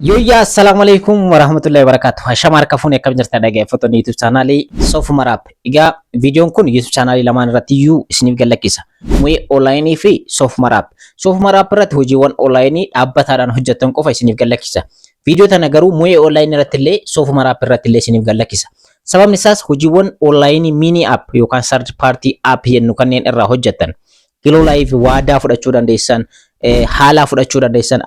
Yooyyaa, assalaamu alaikum warahmatullahi wabarakatuh. Hashama harka fuune, akkam jirtan dhaggeeffattoonni YouTube chaanaalii Soofumar App? Egaa viidiyoon kun YouTube chaanaalii lamaan irratti iyyuu isiniif gallakkisa. Mu'ee Onlaayinii fi Soofumar App. Soofumar App irratti hojiiwwan onlaayinii dhaabbataadhaan hojjettan qofa isiniif gallakkisa. Viidiyoo tana garuu Mu'ee Onlaayinii irratti illee, Soofumar App irratti illee isiniif gallakkisa. Sababni isaas hojiiwwan onlaayinii mini app yookaan third party app jennu kanneen irraa hojjettan, Glow Live waadaa fudhachuu dandeessan, haalaa fudhachuu dandeessan,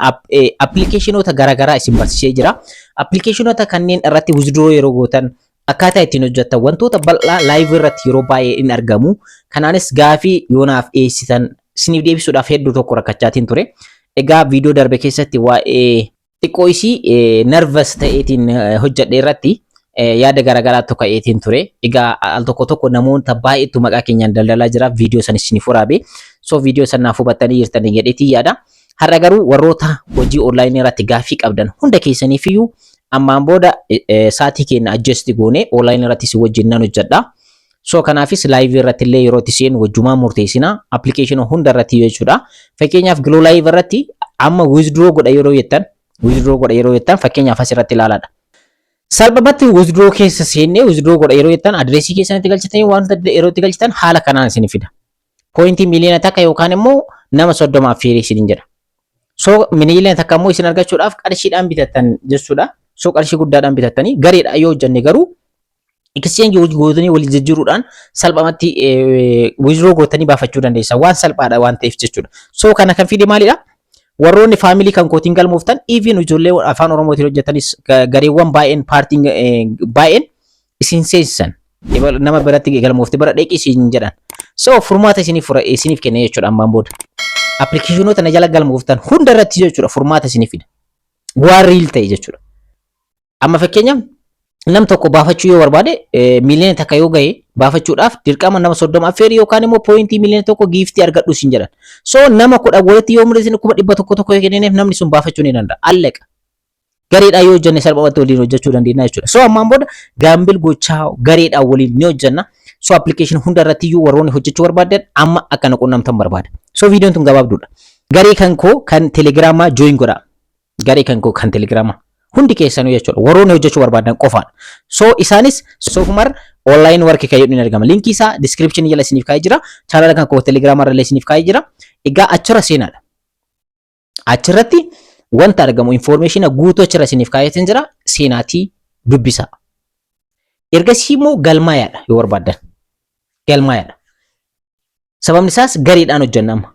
appilikeeshinoota garaagaraa isin barsiisee jira. Appilikeeshinoota kanneen irratti withdraw yeroo gootan akkaataa ittiin hojjettan wantoota bal'aa live irratti yeroo baay'ee in argamu. Kanaanis gaafii yoonaaf dhiyeessitan isiniif deebisuudhaaf hedduu tokko rakkachaatiin ture. Egaa viidiyoo darbe keessatti waa'ee xiqqoo isii nervous ta'eetiin hojjedhe irratti yaada garaagaraatu ka'eetiin ture. Egaa al tokko tokko namoota baay'eetu maqaa keenyaan daldalaa jira. Viidiyoo san isiniif waraabe. So viidiyoo san naaf hubattanii jirtanii jedheetii yaada. Har'a garuu warroota hojii onlaayinii irratti gaaffii qabdan hunda keessaniif iyyuu ammaan booda sa'aatii keenya adjust goone onlaayinii irratti si wajjin nan hojjedha. So kanaafis live irratti illee yeroo itti seenu wajjumaan murteessina, appilikeeshinii hunda irratti jechuudha. Fakkeenyaaf Glow Live irratti amma withdraw godha yeroo jettan, withdraw godha yeroo jettan, fakkeenyaaf asirratti ilaalaadha. Salphumatti withdraw keessa seennee withdraw godha yeroo jettan, adireesii keessanitti galchitanii wanta yeroo itti galchitan haala kanaan isin fida. Pooyintii 1 miliyoona yookaan immoo nama 30f feeree isiniin jedha. So 1 miliyoona immoo isin argachuudhaaf qarshiidhaan bitattan jechuudha. So qarshii guddaadhaan bitattanii gareedhaan yoo hojjenne garuu exchange gootanii walii jijjiiruudhaan salphumatti withdraw gootanii baafachuu dandeessa. Waan salphaadha waan ta'eef jechuudha. So kana kan fide maalidha? Warroonni faamilii kan kootiin galmooftan, even ijoollee afaan Oromootiin hojjetanis, gareewwan baay'een, paartiin baay'een isin seensisan. Nama biratti galmoofte bara dheqi isin jedhan. So furmaata isiniif isiniif kenna jechuudha ammaan booda. Appilikeeshinoota na jala galmooftan hunda irratti jechuudha furmaata isiniif fida. Waan real ta'e jechuudha. Amma fakkeenyaaf nam tokko baafachuu yoo barbaade, 1 miliyoona yoo gahe baafachuudhaaf dirqama nama 30 affeerii yookaan immoo pooyintii 1 miliyoona giiftii argadhu siin jedhan. So nama 10 walitti yoo mul'isne, 100,000 tokko yoo kennineef, namni sun baafachuu ni danda'a. Allaqa. Gareedhaan yoo hojjenne salphumatti waliin hojjechuu dandeenya jechuudha. So ammaan booda gamble gochaa gareedhaan waliin ni hojjenna. So application hunda irratti iyyuu warroonni hojjechuu barbaadan amma akka na quunnamtan barbaada. So viidiyoon tun gabaabduudha. Garee kan koo kan telegiraamaa join godhaa. Garee kan koo kan telegiraamaa. Hundi keessanuu jechuudha. Warroonni hojjechuu barbaadan qofaadha. So isaanis Soofumar Online Work kan jedhu ni argama. Linkii isaa description jala isiniif kaa'ee jira. Chaanala kan koo telegiraamaa irra isiniif kaa'ee jira. Egaa achirra seenaadha. Achirratti wanta argamu information guutuu achirra isiniif kaa'eetiin jira. Seenaatii dubbisaa. Ergasii immoo galmaayaadha yoo barbaaddan. Galmaayaadha. Sababni isaas gareedhaan hojjenna amma.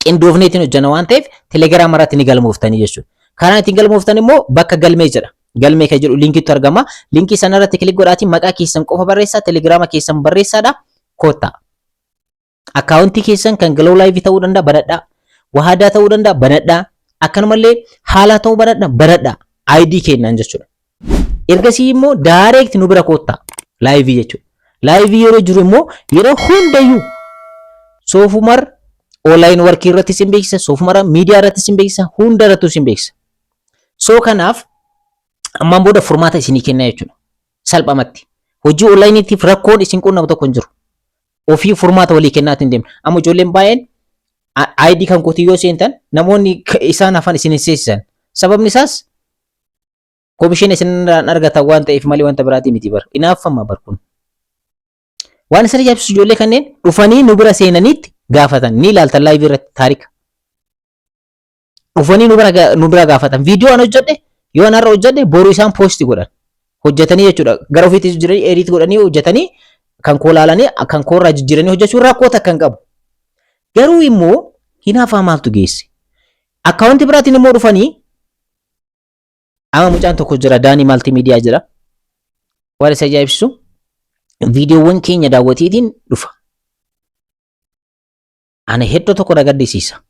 Qindoofneetiin hojjenna waan ta'eef telegiraama irratti ni galmooftanii jechuudha. Karaan ittiin galmooftan immoo bakka galmee jedha. Galmee kan jedhu linkiitu argama. Linkii sana irratti click godhaatii maqaa keessan qofa barreessaa, telegiraama keessan barreessaadha. Koottaa. Akkaawuntii keessan kan Glow Live ta'uu danda'a, banadhaa. Wahadaa ta'uu danda'a, banadhaa. Akkanumallee haalaa ta'uu banadhaa, banadhaa. ID kennan jechuudha. Ergasii immoo direct nu bira koottaa. Live jechuudha. Live yeroo jiru immoo yeroo hundayyuu Soofumar Online Work irratti isin beeksisa, Soofumar Miidiyaa irratti isin beeksisa, hunda irratti isin beeksisa. So kanaaf ammaan booda furmaata isinii kenna jechuudha. Salphumatti. Hojii onlaayiniitiif rakkoon isin qunnamu tokko hin jiru. Ofii furmaata walii kennaatiin deemna. Amma ijoolleen baay'een ID kan kootii yoo seentan namoonni isaan hafan isin hin seesisan. Sababni isaas komishiina isin argatan waan ta'eef malee wanta biraatii miti bar. Inaaffama bar kun. Waan isin ajaa'ibsiisu, ijoollee kanneen dhufanii nu bira seenaniitti gaafatan ni ilaaltan live irratti taarika. Dhufanii nu bira gaafatan. Viidiyoo an hojjedhe, yoo an har'a hojjedhe, boru isaan post godhan. Hojjetanii jechuudha. Gara ofiitti jijjiiranii, edit godhanii hojjetanii, kan koo laalanii kan koorraa jijjiiranii hojjechuun rakkoo takka hin qabu. Garuu immoo hinaafaa maaltu geesse? Akkaawuntii biraatiin immoo dhufanii, amma mucaan tokko jira, Daanii Maaltii Miidiyaa jira. Waan isa ajaa'ibsiisu viidiyoowwan keenya daawwatiitiin dhufa. Ana hedduu tokko na gaddisiisa.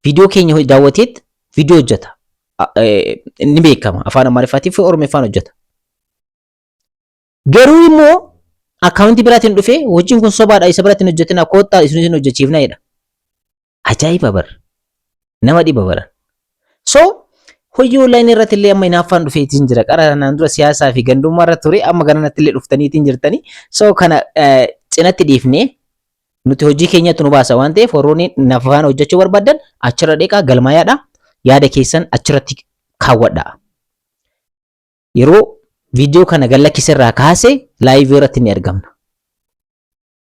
Viidiyoo keenya daawwateet viidiyoo hojjeta. Ni beekama, afaan Amaariffaatii fi Oromeeffaan hojjeta. Garuu immoo akkaawuntii biraatiin dhufee hojiin kun sobaadha, isa biratti hin hojjetina, koottaa isin isin hojjechiifna jedha. Ajaa'iba bara. Nama dhiba bara. So hojii onlaayinii irratti illee amma hinaaffaan dhufeetiin jira. Qara kanaan dura siyaasaa fi gandummaa irra ture, amma garanatti illee dhuftaniitiin jirtanii. So kana cinatti dhiifnee nuti hojii keenyatti nu baasa waan ta'eef, warroonni nafaan hojjechuu barbaadan achirra dheqaa galmaayaadha. Yaada keessan achirratti kaawwadhaa. Yeroo viidiyoo kana gad lakkise irraa kaasee live irratti ni argamna.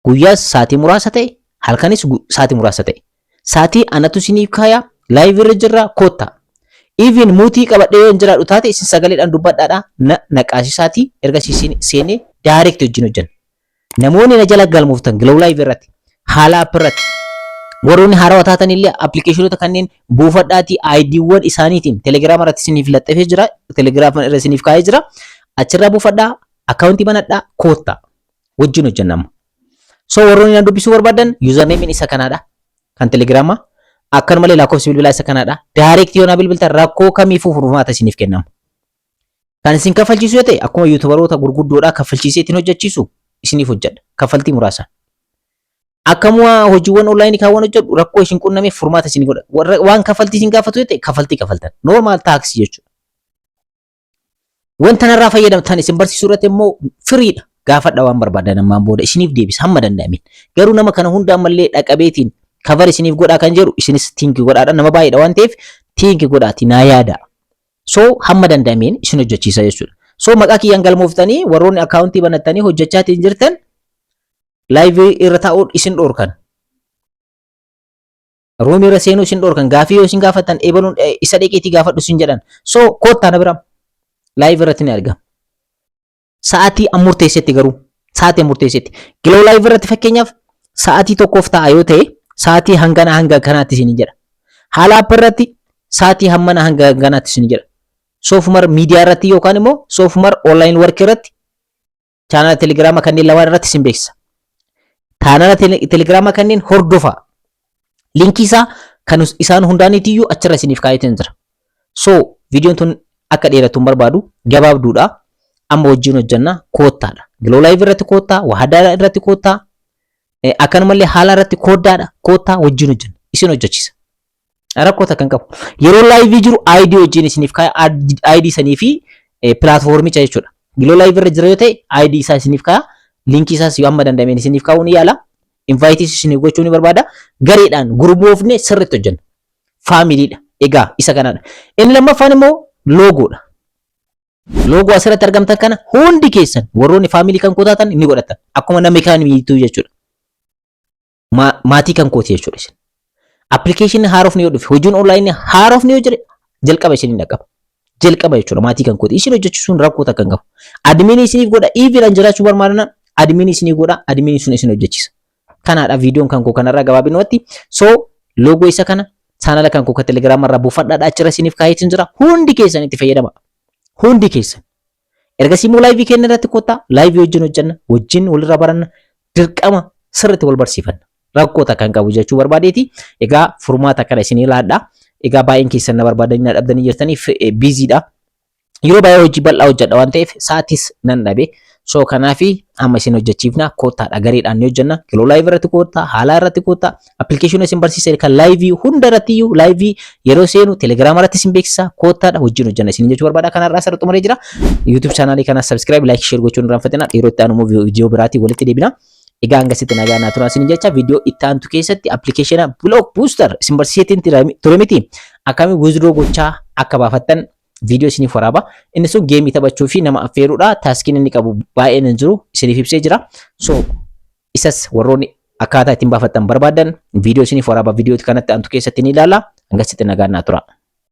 Guyyaas sa'aatii muraasa ta'e, halkanis sa'aatii muraasa ta'e. Sa'aatii anatu isiniif kaaya, live irra jirra, koottaa. Even mute qabadhee yoo hin jiraadhu taate, isin sagaleedhaan dubbadhaadha na naqaasisaatii, ergasii isin seenee direct wajjin hojjenna. Namoonni na jala galmooftan Glow Live irratti, Haala App irratti, warroonni haarawaa taatan illee appilikeeshinoota kanneen buufadhaatii IDwwan isaaniitiin Telegiraama irratti isiniif laxxafee jira, Telegiraama irra isiniif kaa'ee jira. Achirraa buufadhaa, akkaawuntii banadhaa, koottaa. Wajjin hojjenna amma. So warroonni na dubbisuu barbaadan, usernameiin isa kanaadha. Kan Telegiraamaa. Akkanumallee lakkoofsi bilbilaa isa kanaadha. Direct yoo na bilbiltan rakkoo kamiifuu furmaata isiniif kennama. Kan isin kaffalchiisu yoo ta'e, akkuma YouTuberoota gurguddoodhaa kaffalchiisee ittiin hojjechiisu isiniif hojjedha. Kaffaltii muraasa. Akkamuma hojiiwwan onlaayinii kaawwan hojjedhu, rakkoo isin qunnameef furmaata isin godha. Warra waan kaffaltii isin gaafatu yoo ta'e, kaffaltii kaffaltan. Normal task jechuudha. Wanta narraa fayyadamtan isin barsiisuu irratti immoo firiidha. Gaafadha waan barbaadan, ammaan booda isiniif deebisa hamma danda'ameen. Garuu nama kana hunda ammallee dhaqabeetiin cover isiniif godhaa kan jedhu, isinis think godhaadha. Nama baay'eedha waan ta'eef think godhaati naa yaada. So hamma danda'ameen isin hojjechiisa jechuudha. So maqaa kiyyaan galmooftanii warroonni akkaawuntii banattanii hojjechaatiin jirtan, live irra taa'uun isin dhorkan. Roomii irra seenuu isin dhorkan. Gaafii yoo isin gaafatan, eebaluun isa dheqeetii gaafadhu isin jedhan. So koottaa na bira, live irratti ni argama. Sa'aatii an murteessetti garuu, sa'aatii an murteessetti. Glow Live irratti fakkeenyaaf sa'aatii tokkoof ta'a yoo ta'e, sa'aatii hangana hanga kanaatti isin jedha. Haala App irratti sa'aatii hammana hanga hanganaatti isin jedha. Soofumar Miidiyaa irratti yookaan immoo Soofumar Online Work irratti, chaanala Telegiraama kanneen lamaan irratti isin beeksisa. Chaanala Telegiraama kanneen hordofaa. Linkii isaa kan isaan hundaaniitiyyuu achirra isiniif kaa'eetiin jira. So viidiyoon tun akka dheeratu hin barbaadu, gabaabduudha. Amma wajjin hojjenna, koottaadha. Glow Live irratti koottaa, Wahadaa irratti koottaa, akkanumallee Haala irratti kooddaadha. Koottaa, wajjin hojjenna. Isin hojjechiisa. Rakkoo takka hin qabu. Yeroo live jiru ID wajjin isiniif kaaya, ID sanii fi pilaatfoormicha jechuudha. Glow Live irra jira yoo ta'e, ID isaa isiniif kaaya. Linkii isaas yoo amma danda'ameen isiniif kaa'uu ni yaala. Invite isiniif gochuu ni barbaada. Gareedhaan gurmoofne sirriitti hojjenna. Familydha. Egaa isa kanadha. Inni lammaffaan immoo loogoodha. Loogoo asirratti argamtan kana hundi keessan warroonni family kan koo taatan ni godhatan. Akkuma namni kaaniituu jechuudha. Maatii kan kooti jechuudha isin. Appilikeeshinii haarofni yoo dhufe, hojiin onlaayinii haarofni yoo jire, jalqaba isin dhaqqaba. Jalqaba jechuudha, maatii kan kooti. Isin hojjechiisuun rakkoo takka hin qabu. Admin isiniif godha. Even an jiraachuu barbaadana, admin isiniif godha. Admin sun isin hojjechiisa. Kanaadha viidiyoon kan koo kanarraa gabaabinumatti. So loogoo isa kana chaanala kan koo kan Telegiraama irraa buufadhaadha, achirra isiniif kaayeetiin jira. Hundi keessan itti fayyadama. Hundi keessan. Ergasii immoo live keenya irratti kottaa, live wajjin hojjenna, wajjin walirraa baranna, dirqama sirriitti wal barsiifanna. Rakkoo takka hin qabu jechuu barbaadeeti. Egaa furmaata kana isinii laadha. Egaa baay'een keessan na barbaadanii na dhabdanii jirtaniif busydha. Yeroo baay'ee hojii bal'aa hojjedha waan ta'eef sa'aatis nan dhabe. So kanaafi amma isin hojjechiifna, koottaadha, gareedhaan ni hojjenna. Glow Live irratti koottaa, Haalaa irratti koottaa, appilikeeshinii isin barsiise kan live hunda irratti iyyuu live yeroo seenu Telegiraama irratti isin beeksisa, koottaadha, wajjin hojjenna isin jechuu barbaada. Kanarraa asirra xumuree jira. YouTube chaanaalii kana subscribe, like, share gochuun irraanfatina. Yeroo itti aanu immoo viidiyoo biraatiin walitti deebina. Egaa hangasitti nagaa naa turaa isin jecha. Viidiyoo itti aantu keessatti appilikeeshina Block Booster isin barsiiseetiin ture miti, akkamiin withdraw gochaa akka baafattan viidiyoo isiniif waraaba. Inni sun game taphachuu fi nama affeeruudha. Taskiin inni qabu baay'een hin jiru, isiniif ibsee jira. So isas warroonni akkaataa ittiin baafattan barbaadan, viidiyoo isiniif waraaba, viidiyoo kanatti aantu keessatti ni ilaala. Hangasitti nagaa naa tura.